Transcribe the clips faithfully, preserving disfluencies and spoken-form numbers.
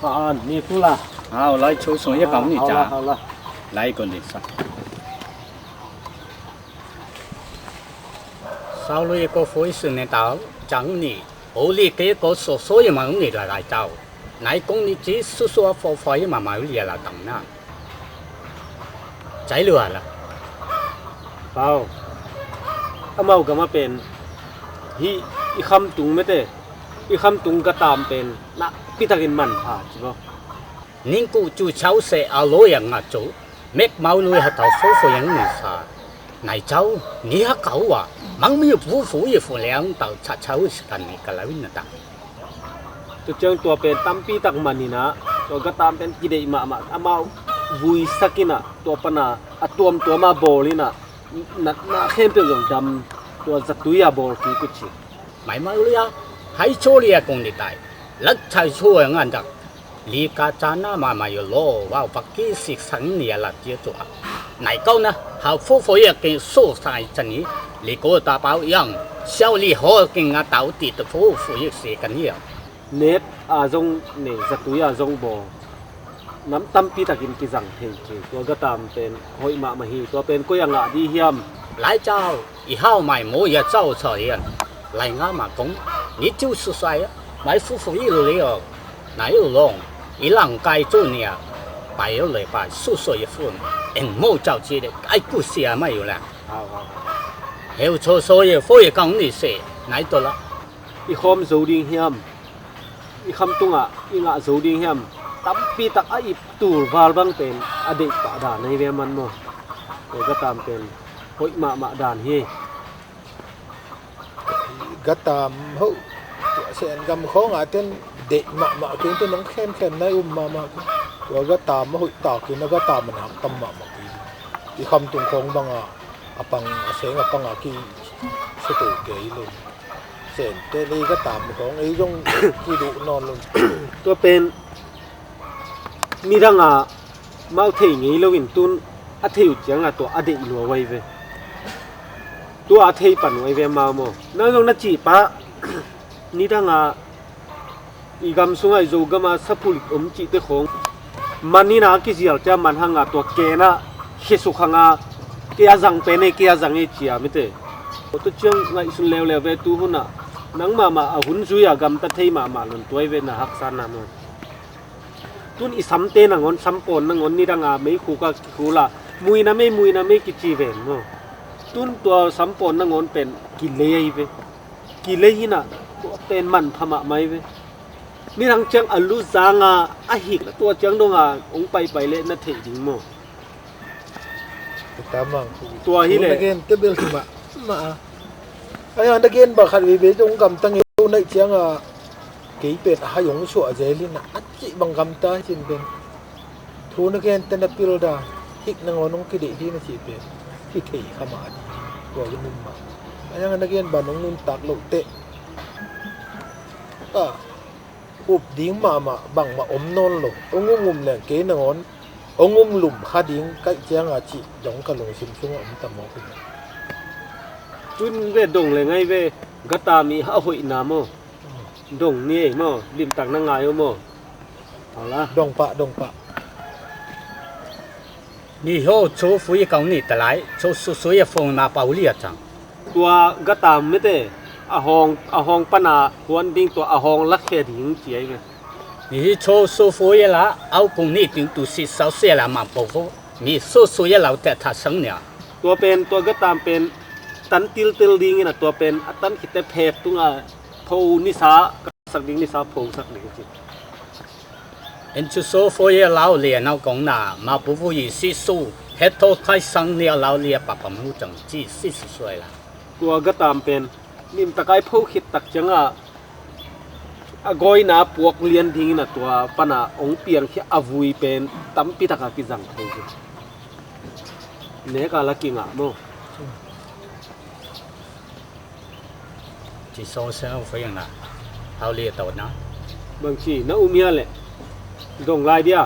Hau, lai cho sung ye kau ni cha. Lai kon di sa. Sau lui ko foi su ne tau chang ni. Oli ke ko so so ye ma ni la lai tau. Nai kong ni chi su su a fo fo ye ma ma li la tang na. Chai lua la. Pau. Amau gama pen hi i khamtung mete, i khamtung ka tam pen na pitakin man pha ci bo. Ning ku cu chau se a lo yang nga cu mek mau lui ha tau fo fo yang ni sa. Nai chau ni ha kau wa mang mi pu fu ye fu liang tau cha chau si kan ni ka lawin na ta. Tua ciang tua pen tampi tak maninah tua gatam pen kideih mahmah amau vuisakinah tua pana a tuamtuama bawlinah natna khempeuh zong dam tua zatui a bawl kik uh ci. Maimai ulia hai chaw lia kong ni tai lak chai chaw a ngan dak li ka chana ma mai law vau vak ki sik sang ni a lat cia tua. Nai kau na hau fo fo ya king so sai chani li ko ta pau yang siau li hol king a tau ti ta fo fo ya si kan ya. Net a zong nei zatui a zong baw nam tampi takin kizang thei ci. Tua gatam pen hoih mahmah hi. Tua pen koi a ngah di hiam? Lai cau i hau mai mo ya cau cau yan. Lai nga ma kong ni tiu su sai mai fu fu i lu le o. Nai u long i lang kai cu nia pai u le pai su so ye fun en mo cau ci de ai ku sia mai u la. Heu cho so ye fo ye kang ni se nai to la. I khawm zo ding hiam? I khamtungah i ngah zo ding hiam? Tampi tak a ip tul val bang pen a deih pah dan ahi ve man maw? Tua gatam pen hoih mahmah dan hi. Gatam ho tua sen gam khawngah ten deih mahmah keng ten nong khemkhem nai um mahmah keng. Tua gatam a hoih takin a gatam a nak tam mahmah keng. I khamtung khawng bangah a pang a seng a pangah ki seto kei lo. Sente lei ka tam khawng ei zong kiduh nawn lo. Tua pen nidanga mau thei ngei loin tun a thei uh cianga tua a deih lua uai ve. Tua a thei pan uai ve mau maw? Nang zong na cih pah nidanga i gam sungah i Zogama sapulik om cihte khawng manina a kizial cia man hanga tua kena khesuk hanga kei a zang pen ei kei a zang ei cia mite. Tua ciang ngaihsun leuleu ve tu hunah nang mahmah a hun zui a gamta thei mahmah lon tuai ve na haksa na maw? Tun i samte nangawn sampawn nangawn nidanga meikhuka kikhula muina mei muina mei kici ven maw? Tun tua sampawn nangawn pen kilei ahi ve. Kilei hinah tua pen manpha mahmah hi ve. Midang ciang a lu zanga a hik tua ciang donga hong paipai leh na theih ding maw? Tua hi leh na gen tebel mah mah a. Aya na gen ba khat veve zong gamtang e lo naih cianga kei pen a hai hong suah zel hinah a cih bang gamta hi cin pen. Thu na gen te na pil dan hik nangawn hong kideih ding na cih pen hi thei kha mah a ding. Tua hi num mah a yang na gen ban hong nuntak loh teh ka up ding mahmah bangmah om nawn lo. Hong um um leng kei nangawn hong um lum kha ding kaih cianga cih dong ka lungsim sungah om ta mawk hi. Tun ve dong le ngai ve gata mi a hoihna maw? Dong ni ei maw? Limtak na ngai uh maw? Dong pah dong pah. Ni ho cho fui kau ni talai cho su sui a fong na pau li a chang. Tua gata mete a hong a hong pana huan ding tua a hong lakhe ding ci ai ve. Ni hi cho su fui a la au kung ni ting tu si sau se la ma pau fo. Ni su sui a lau te tha sang nia. Tua pen tua gata pen tan tiltil dingin a tua pen a tan khite phek tunga pho nisa sak ding nisa pho sak ding ci. En chu so fo ye lau le nau kong na ma pu fu yi si su het tho khai sang ni a lau le pa pa mu chang ci si su suai la. Tua gatam pen nim takai pho khit tak changa a goina puak lian dingin a tua pana ong piang khia a vui pen tampi taka kizang thei hi. Neka la kingah maw? Ci sawng seng fo yang na hau li tawh na. Bang ci na um hia leh dong lai dia.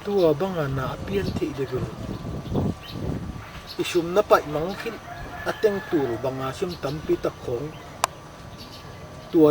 Tua banga na a pian theih le bel i sum na paih mang khin a teng tul banga sim tampi tak khawng tua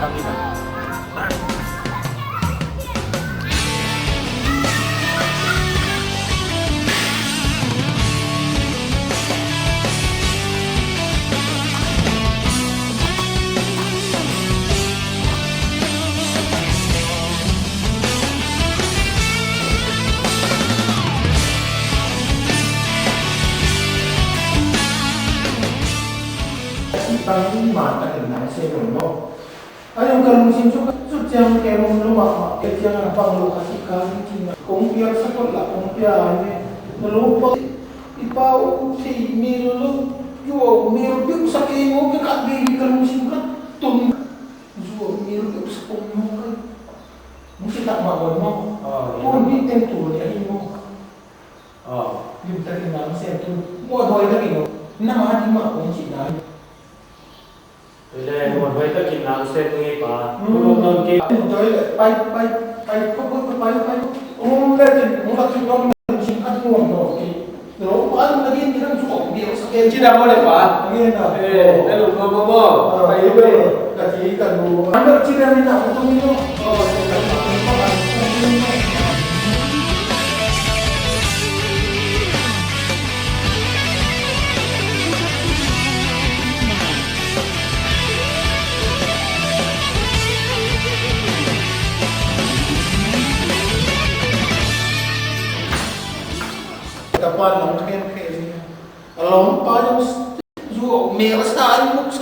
Amen. Bang in man takin nang sem un maw. A yong ka lungsim cu ka cut ciang kem om lo mahmah, kei ciang a bang lo ka si ka lungsim a kong piak sa kawt lah kong pia ai ve. Na lo pa i pa u thei mil lo, zuau mil piu sa kei maw, ka khat ve hi ka lungsim ka tun. Zuau mil piu sa kong maw kai. Mung si tak mah wan maw. Ah, tun bik teng tu ni a hi maw. Ah. Lim takin nang sem tu. Muan hoi takin maw. Nang a di mah kong si nai. Tua leh muanhuai takin nang sem ning ei pa. Tua leh pai, pai, pai, pai, pai, pai. Om le tin, om le tin, om le tin, sim khat nuam nuam kei. Lo pa, na din, din ang sukok, di ang sakit. Ci dam mo le pa. Again na. Eh, na lum mo mo mo. Ah, pai, pai. Ka ci ka lu. Ano ci dam ni na, ito mo. Oh, ci dam mo. Ka pa nong khen khen. A lawm pa mel a si ta, an muk